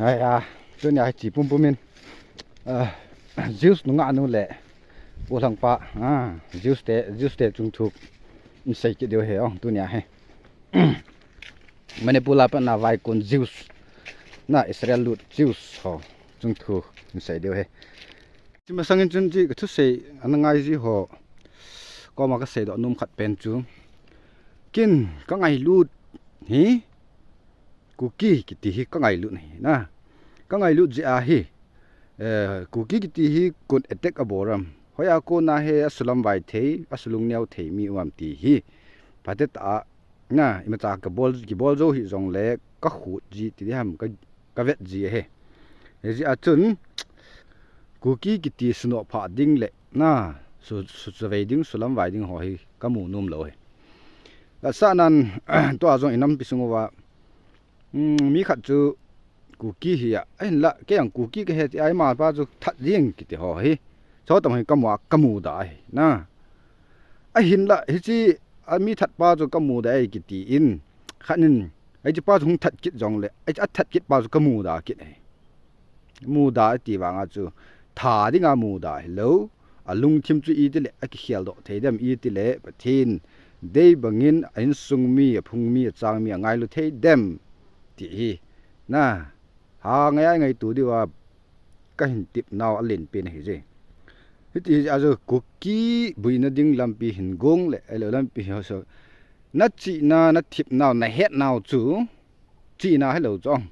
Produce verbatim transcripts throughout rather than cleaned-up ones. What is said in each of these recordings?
Ai a, tunia hi chi pumpum in, ah, Jews nungah nu le, u lhangpa, ah, Jews te, Jews te chungthu, in sei kit diu he, oh, tunia he. Manipur a pat na vaikun Jews, na Israel lut Jews ho, chungthu, in sei diu he. Chi masangin chun chi ka thusei ana ngai ji ho koma ka seidoh nom khat pen chu, kin ka ngailut hi, Kuki kiti hi ka ngailut hi na. Ka ngailut jeh a hi, eh, Kuki kiti hi kun attack a bol am, hoiya kona hi a sulam vai thei, a sulung neo thei mi um am ti hi, phatet a, na, imacha ka bol, kibol jou hi jongle ka khut ji ti diham ka, ka vet ji ahi. Hijeh a chun, Kuki kiti sunoh phah ding le, na, su, su, suvei ding, sulam vai ding ho hi ka mu nom lou hi. Ka sa nan, tua jong inam pi sung uva, um, mi khat chu Kuki hi a, ahinla, kei ang Kuki ka he ti a, ima pa chu that ding kiti ho hi. Cho tam hi ka mu a, ka mu da hi, na. Ahinla, hichi, a mi that pa chu ka mu da hi kiti in, khat in, hichi pa chu hung that kit jongle, hichi a that kit pa chu ka mu da kit hi. Mu da ti vang a chu, that ding a mu da hilou, a lungthim chu iti le, a kikhel doh thei dem iti le, Pathen, dei bangin, a insung mi, a phung mi, a chang mi, a ngailu thei dem, ti hi, na. Ha ngai ai ngai tu diu a ka hin tip nau a len pen hi je. Hiti hi a jo Kuki buina ding lampi hin gong le, elo lampi ho so. Na chihna, na thip nau, na het nau chu. Chihna hello chong.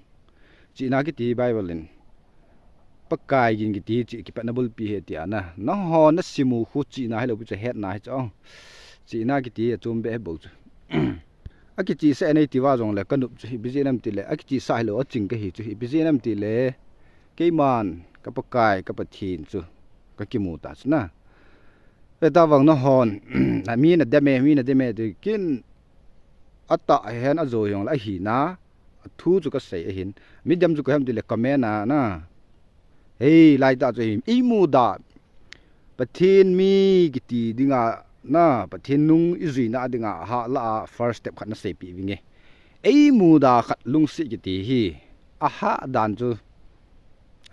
Chihna kiti Bible in. Pakai gin kiti chi kipatna bulpi he ti ana. Na ho na simu khu chihna hello pi chu hetna hi chong. Chihna kiti a chum be he bo chu. A kichi sa nei ti va jong le ka nup chu hi busy nam ti le, a kichi sa hi lo a ching ka hi chu hi busy nam ti le, keiman ka Pakai ka Pathen chu ka kimu ta chu na. Heta vang na hon, a mi na dem e, mi na dem e ti kin a ta hen a jo jong le a hi na, a thu chu ka sei a hin. Mi dem chu ka hem ti le comment a na. Hei, lai ta chu hi, i mu da. Pathen mi kiti dinga, na, Pathen nung i juina dinga, ha la a first step khat na seipi vinge. Ei mu da khat lungsi kiti hi, a ha dan chu,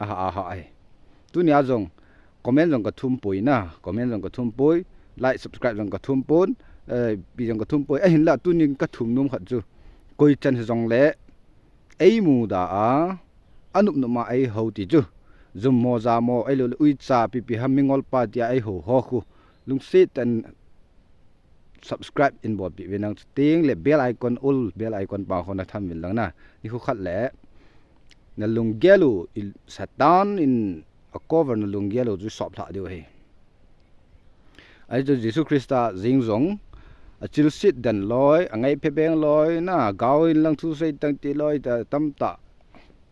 a ha, a ha ai. Tunia jong, comment jong ka thum poi na, comment jong ka thum poi, like, subscribe jong ka thum pon, eh, pi jong ka thum poi, a hin la tunin ka thum nom khat chu, koi chan hi jong le, ei mu da a, a nup nup ma ei ho ti chu. Zum mo ja mo, ei lo le uicha pipi ham mingol pa ti a ei ho ho khu. Lungset tah in subscribe in bol pi ve nang chu ting le bell icon ul, bell icon pa ho na tham vin lang na. Ni khu khat le. Na lunggel u i Satan in a cover na lunggel u chu sop thla diu hi. Ahi chu Jesu Christa jing jong, a chilsit den loi, a ngai phe beng loi, na gao in lang thu sei tang ti loi, ta tam ta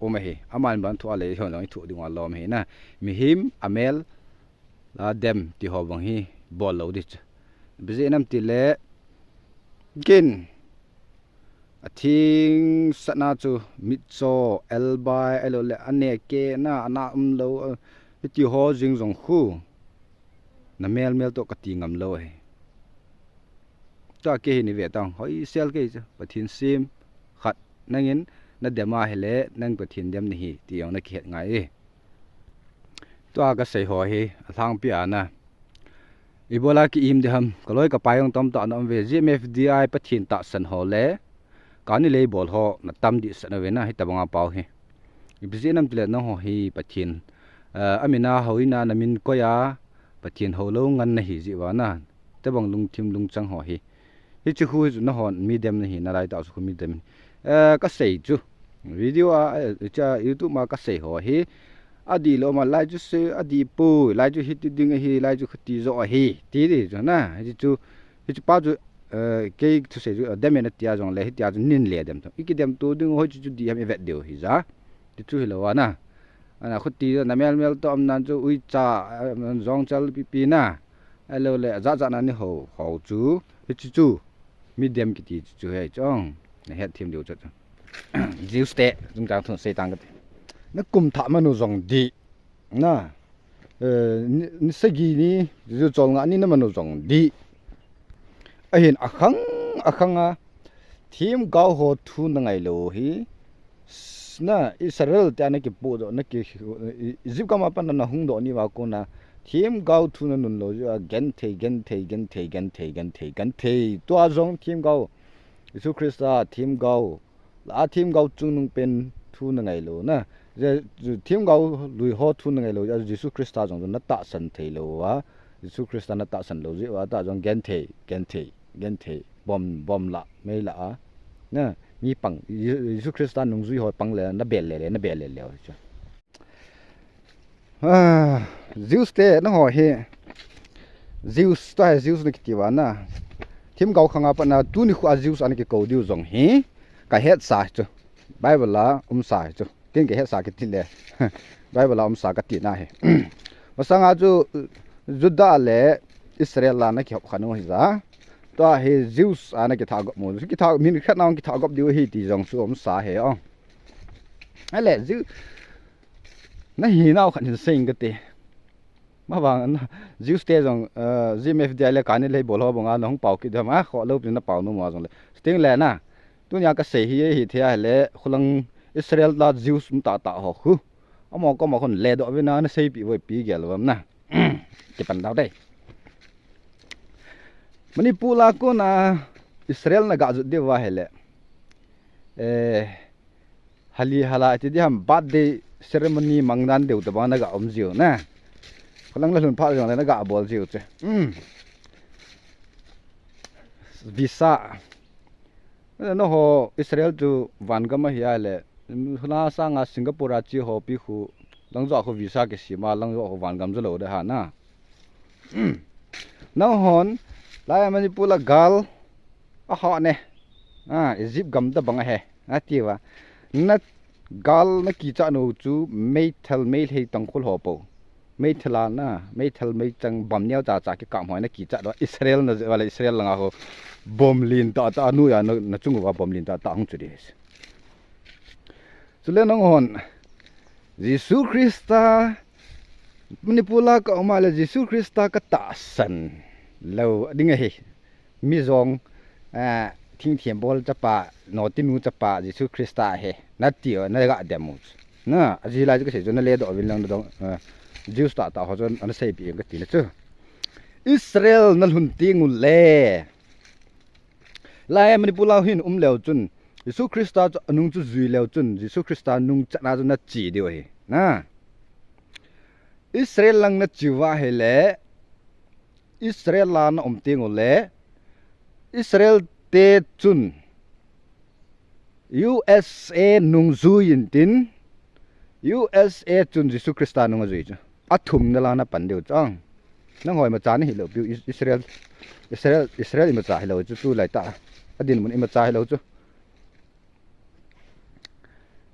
um ahi. Aman ban thu a lei hon jong i thu ding a lom hi na. Mihem, a mel, la dem ti ho bang hi, bol lo di chu. Busy nam ti le, kin, a thing satna chu, mitcho, elbai, a lo le, a ne ke na, a na um lo, a, ti ho jing jong khu. Na mel mel to ka ti ngam lo he. Tua ke hi ni ve tang, hoi sel ke chu, Pathen sim, khat, nangin, na dem a hi le, nang Pathen dem ni hi, ti jong na kihet ngai e. Tua ka sei ho hi, a thang pi a na. I bola ki im di ham, ka loi ka pai jong tam ta na um ve, G M F D I Pathen tahsan ho le, ka ni lei bol ho, na tam di sa na ve na, hi ta banga pau hi. I busy nam ti le na ho hi Pathen, eh, a min a ho ina na min koi a, Pathen ho lo ngan na hi ji va na, te bang lungthim lungchang ho hi. Hi chi khu hi chu na hon mi dem na hi na lai ta su khu mi dem. Eh, ka sei chu. Video a, eh, cha YouTube ma ka sei ho hi. A di lo ma lai chu se, a di pu, lai chu hi ti ding hi, lai chu khuti jo hi. Ti di chu na, hi chu, hi chu pa chu, eh, kei chu sei chu, eh, dem na tia jong le, hi tia chu nin le dem chu. I ki dem tu ding ho chu chu di ham i vet deu hi ja. Ti chu hi lo wa na. Ana khuti na mel mel to am nan chu ui cha, eh, jong chal pi pi na. A lo le, ja ja na ni ho, ho chu, hi chu chu, mi dem kiti chu, chu he chong, na het thim diu chu chu. Jews te, jung jang thun sei tang ka ti. Na kum tha manu jong di, na, eh, ni, ni sagi ni, ju chol nga ni na manu jong di. A hin a khang, a khang a, thim gao ho thu na ngai lo hi, na Israel tia na kipoh doh, na ki, Egypt gam a pat na hung doh ni uva kona themgao thu na nun lou jeh a genthei, genthei, genthei, genthei, genthei, genthei. Tua jong themgao, Jesu Christa themgao, la themgao chungnung pen thu na ngai lou na. Je, themgao lui ho thu na ngai lou jeh a Jesu Christa jong na tahsan thei lou a. Jesu Christa na tahsan lou jeh a ta jong genthei, genthei, genthei, bom, bom la, mei la a. Na, mi pang, Je-, Jesu Christa nungjui ho pang le, na bel le le, na bel le le chu. Ah, Jews te, na ho hi. Jews, tua hi Jews na kiti uva na. Themgao khang a pat na, tuni khu a Jews ana kikou diu jong hi. Ka hetsa chu. Bible a umsa chu. Tin ka hetsa kiti le. Bible a umsa kati na hi. Masanga chu Judah le Israel la na kihop khan u hi ja. Tua hi Jews ana kitha gop mu. Kitha min khat na kitha gop diu hi ti jong chu umsa hi o. Ale Jew na hi nau khat hin sing kati. Ma vang na, Jews te jong, eh, G M F D I le kani le bol ho banga na hung pao kit dam a, kho lo pin na pao nu mo jong le. Sting le na. Tunia ka sei hi, hi thei a le, khulang Israel la Jews um ta ta ho khu. Amo ko ma khun le do vina na sei pi voi pi gel vam na. Kipan dau dei. Manipur la kona Israel na ga jut diu va hele. Eh, hali hala ti di ham birthday ceremony mang dan deu tabang na ga um jiu na. Khulang la lhun pha jong le na ga bol jiu che. Hmm. Visa. Na ho Israel chu vangam ahi a le. Huna sanga Singapore a chi ho pi khu. Lang jo khu visa kisem a, lang jo khu vangam jo lou de ha na. Hmm. Nang hon, lai Manipur la gal, a ho ne. Ah, Egypt gam tabang ahe. Ati uva. Na gal na kicha nu chu meithal meilhei tangkhul ho po. Meithal a na, meithal meichang bom neo cha cha kikam ho na kicha doh. Israel na jeh a le Israel langa ho bom lin ta ta nu ya na, na chung uva bom lin ta ta hung chu di. Chule nang hon, Jesu Christa, Manipur la ka um a le Jesu Christa ka tahsan lou ding ahi. Mi jong, ah, thingthem bol chapa, notinu chapa, Jesu Christa ahi. Na ti u, na ga dem u. Na, aji lai chu ka sei chu na le doh vin lang na dong, ah, Jews ta ta ho chu na sei pi ka ti na chu. Israel na lhun teng u le. Lai Manipur la hin um leu chun, Jesu Christa chu anung chu jui leu chun, Jesu Christa nung chana chu na chi diu ahi. Na. Israel lang na chi uva hele, Israel la na um teng u le, Israel te chun, U S A nung jui in tin, U S A chun Jesu Christa nung a jui chu. A thum na la na pan diu chang. Nang hoi ma cha ni hi lou piu Is-, Israel, Israel, Israel i ma cha hi lou chu tu lai ta. A din mun i ma cha hi lou chu.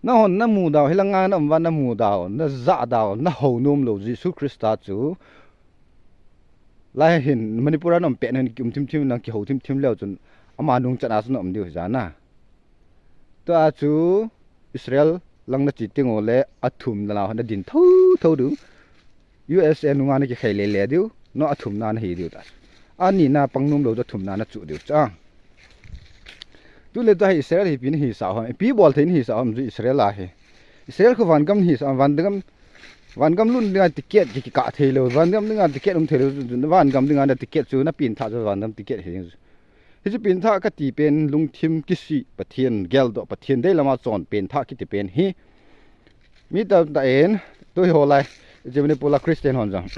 Na hon na mu dau, hi langa na um va na mu dau, na ja dau, na ho nom lou Jesu Christa chu. Lai hin Manipur a na um pet hin ki um thim thim nang ki ho thim thim leu chun ama nung chana chu na um diu hi ja na. Tua chu Israel lang na chi teng u le a thum na la hon na din tho tho diu. U S A nunga na kikhai le le diu, no a thumna na hi diu ta. Ani na pang nom lou chu a thumna na chu diu cha. Tu le ta hi Israel hi pi ni hi sa hom, pi bol thei ni hi sa hom chu Israel a hi. Israel khu vangam ni hi sa, vangam, vangam lhun dinga ticket ki, ki ka thei lou, vangam dinga ticket um thei lou, vangam dinga na ticket chu na pin tha chu vangam ticket hi. Hichu pengthah kati pen lungthim kisih, Pathen geldoh, Pathen deilam a chon pengthah kiti pen hi. Mi tamtah in, tui ho lai, Manipur a Christian hon jong.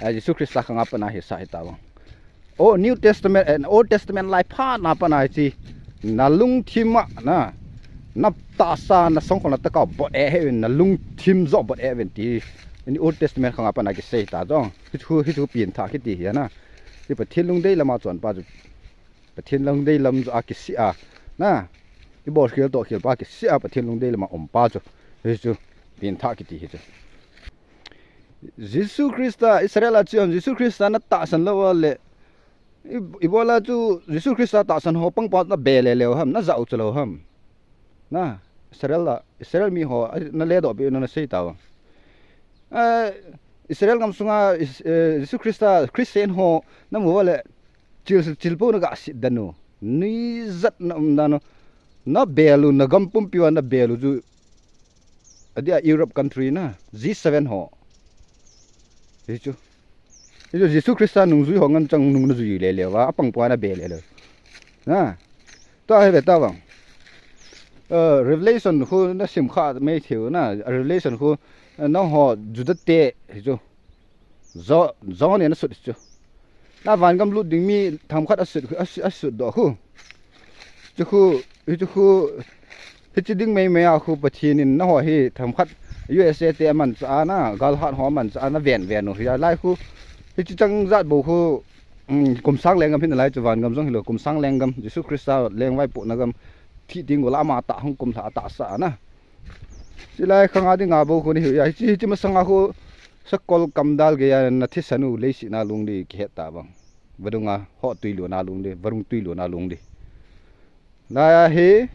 Eh, Jesu Christa khang a pat a hisah hita vang. O New Testament and Old Testament lai phat na pat a hiche. Na lungthim a na. Na tahsa na songkhol na tah a bot e hih un, na lungthim joh bot e hih un ti. Hiche Old Testament khang a pat a kisei ta jong. Hichu, hichu pengthah kiti hi na. Hi Pathen lungdei lam a chon pa chu. Pathen lungdei lam joh a kisih a. Na. I bolkhel tohkhel pa kisih a Pathen lungdei lam a um pa chu. Hichu pengthah kiti hi chu. Jesu Christa, Israel a chun Jesu Christa na tahsan lou a le. I, ibola chu Jesu Christa tahsan ho pang pa na be le leu ham, na jao chu lou ham. Na, Israel a, Israel mi ho, a, na ledoh pi na, na sei tau. Eh, Israel gam sunga, is, eh, Jesu Christa, Christian ho, na mu le, chil, chil po na ga sit dan u. Nuijat na um dan u. Na bel u, na gam pumpi uva na bel u chu, adia Europe country na, G seven ho. Hichu. Hichu Jesu Christa nungjui ho ngen chang nung na jui lele uva, apang pua na bel lele. Na. Tua hi ve ta vang. Eh, Revelation khu na sim kha mai theu na, Revelation khu, eh, nangho Juda te, hichu. Jo-, John in asut chu. Na vangam lut ding mi themkhat asut, asut, asut doh khu. Chu khu, hichu khu, hichi ding mai mai a khu Pathen in nangho hi themkhat U S A te amanchah a na, galhat ho amanchah a na ven ven u hi a lai khu. Hichi chang jat bou khu, um, kum sang lenggam hin lai chu vangam jong hilou, kum sang lenggam, Jesu Christa lengvai pohna gam, thi ding u la ama ta hung kum lha ta sa na. Chilai khang a ding a bou khu ni hi a, hichi, hichi masang a khu, sakol kamdal gei a na thisan u leiset na lung di kihet ta vang. Vadung a ho tui lou na lung di, varung tui lou na lung di. Lai a hi,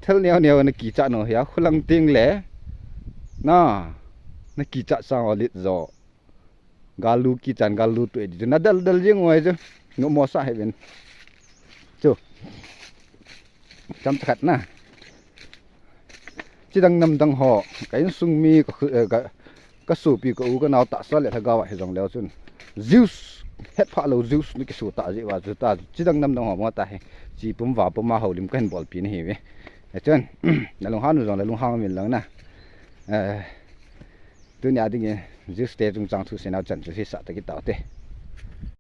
thil neo neo na kichat nau hi a, khulang ting le, na, na kichat sang o lit jo. Gal lu kichan, gal lu tu e di. Na dal dal jing o e chu. Numo sa he vin. Chu. Cham khat na. Chidang namdang ho, ka insung mi, ka khu-, eh, ka, ka sopi, ka u, ka nao tahsa le lhagao a hi jong leu chun. Jews, het pha lou Jews ni kisu ta ji uva chu ta, chidang namdang ho mo ta hi. Chi pum va pum a houlim ka hin bolpi na hi ve. Eh, chun, na lunghan u jong le lunghang min lang na. Eh, tunia dingin, Jews te chungchang thu seinau chan chu hi sa ta kit tau te.